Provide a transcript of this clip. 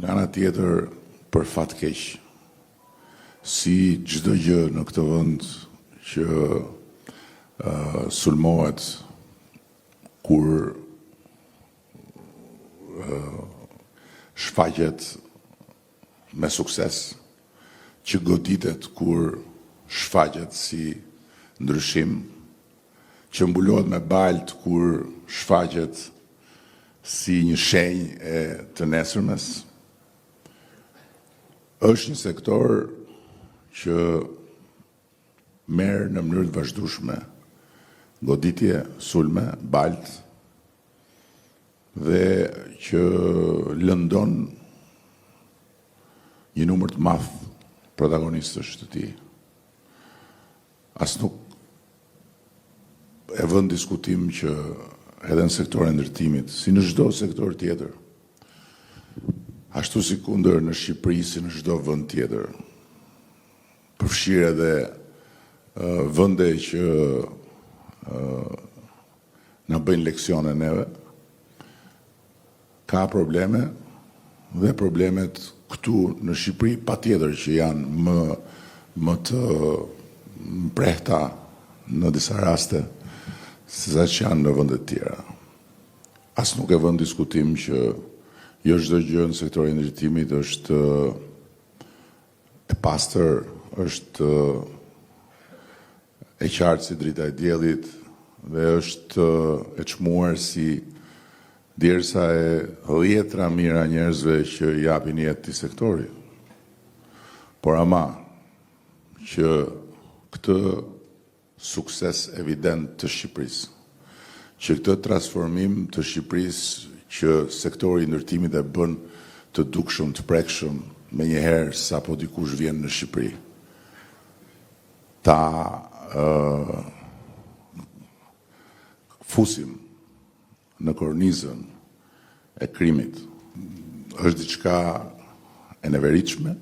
Nga ana tjetër, për fat keq, si çdo gjë në këtë vend që sulmohet kur shfaqet me sukses, që goditet kur shfaqet si ndryshim, që mbulohet me baltë kur shfaqet si një shenjë e të nesërmes, është një sektor që merr në mënyrë të vazhdueshme goditje, sulme, baltë dhe që lëndon një numër të madh protagonistësh të tij. As nuk e vë në diskutim që edhe në sektorin e ndërtimit, si në çdo sektor tjetër, ashtu sikundër në Shqipëri, si në çdo vend tjetër, përfshirë edhe vende që na bëjnë leksione neve, ka probleme dhe problemet këtu në Shqipëri patjetër që janë më të mprehta në disa raste se sa që janë në vende të tjera. As nuk e vë në diskutim që jo çdo gjë në sektorin e ndërtimit është e pastër, është e qartë si drita e diellit dhe është e çmuar si djersa e dhjetra mijëra njerëzve që japin jetë këtij sektori. Por ama që këtë sukses evident të Shqipërisë, që këtë transformim të Shqipërisë që sektori i ndërtimit e bën të dukshëm, të prekshëm, menjëherë sapo dikush vjen në Shqipëri, ta fusim në kornizën e krimit, është diçka e neveritshme.